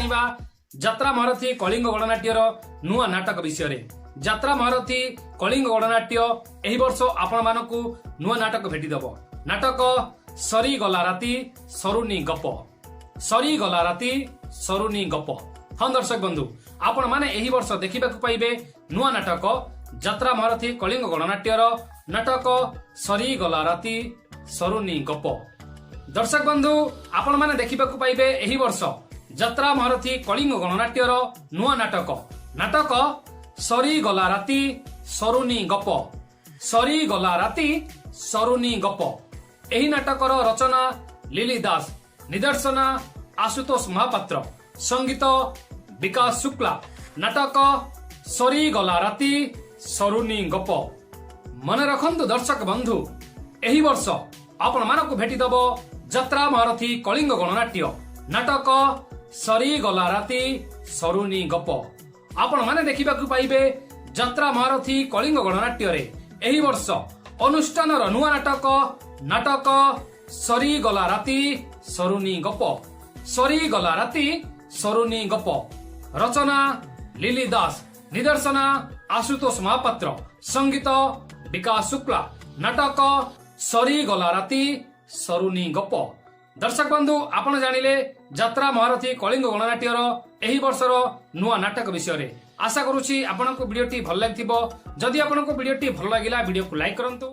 ଜାଣିବା ଯାତ୍ରା ମହାରଥୀ କଳିଙ୍ଗ ଗଣନାଟ୍ୟର ନୂଆ ନାଟକ ବିଷୟରେ। ଯାତ୍ରା ମହାରଥୀ କଳିଙ୍ଗ ଗଣନାଟ୍ୟ ଏହି ବର୍ଷ ଆପଣମାନଙ୍କୁ ନୂଆ ନାଟକ ଭେଟିଦେବ। ନାଟକ ସରିଗଲା ରାତି ସରୁନି ଗପ, ସରିଗଲା ରାତି ସରୁନି ଗପ। ହଁ ଦର୍ଶକ ବନ୍ଧୁ, ଆପଣମାନେ ଏହି ବର୍ଷ ଦେଖିବାକୁ ପାଇବେ ନୂଆ ନାଟକ ଯାତ୍ରା ମହାରଥୀ କଳିଙ୍ଗ ଗଣନାଟ୍ୟର ନାଟକ ସରିଗଲା ରାତି ସରୁନି ଗପ। ଦର୍ଶକ ବନ୍ଧୁ, ଆପଣମାନେ ଦେଖିବାକୁ ପାଇବେ ଏହି ବର୍ଷ ଯାତ୍ରା ମହାରଥୀ କଳିଙ୍ଗ ଗଣନାଟ୍ୟର ନୂଆ ନାଟକ, ନାଟକ ସରିଗଲା ରାତି ସରୁନି ଗପ, ସରିଗଲା ରାତି ସରୁନି ଗପ। ଏହି ନାଟକର ରଚନା ଲିଲି ଦାସ, ନିର୍ଦ୍ଦେଶନା ଆଶୁତୋଷ ମହାପାତ୍ର, ସଙ୍ଗୀତ ବିକାଶ ଶୁକ୍ଲା। ନାଟକ ସରିଗଲା ରାତି ସରୁନି ଗପ। ମନେ ରଖନ୍ତୁ ଦର୍ଶକ ବନ୍ଧୁ, ଏହି ବର୍ଷ ଆପଣମାନଙ୍କୁ ଭେଟିଦେବ ଯାତ୍ରା ମହାରଥୀ କଳିଙ୍ଗ ଗଣନାଟ୍ୟ ନାଟକ ସରିଗଲା ରାତି ସରୁନି ଗପ। ଆପଣମାନେ ଦେଖିବାକୁ ପାଇବେ ଯାତ୍ରା ମହାରଥୀ କଳିଙ୍ଗ ଗଣନାଟ୍ୟରେ ଏହି ବର୍ଷ ଅନୁଷ୍ଠାନର ନୂଆ ନାଟକ, ନାଟକ ସରିଗଲା ରାତି ସରୁନି ଗପ, ସରିଗଲା ରାତି ସରୁନି ଗପ। ରଚନା ଲିଲି ଦାସ, ନିର୍ଦ୍ଦେଶନା ଆଶୁତୋଷ ମହାପାତ୍ର, ସଙ୍ଗୀତ ବିକାଶ ଶୁକ୍ଲା। ନାଟକ ସରିଗଲା ରାତି ସରୁନି ଗପ। ଦର୍ଶକ ବନ୍ଧୁ, ଆପଣ ଜାଣିଲେ ଯାତ୍ରା ମହାରଥୀ କଳିଙ୍ଗ ଗଣନାଟ୍ୟର ଏହି ବର୍ଷର ନୂଆ ନାଟକ ବିଷୟରେ। ଆଶା କରୁଛି ଆପଣଙ୍କୁ ଭିଡିଓଟି ଭଲ ଲାଗିଥିବ। ଯଦି ଆପଣଙ୍କୁ ଭିଡିଓଟି ଭଲ ଲାଗିଲା, ଭିଡିଓକୁ ଲାଇକ୍ କରନ୍ତୁ।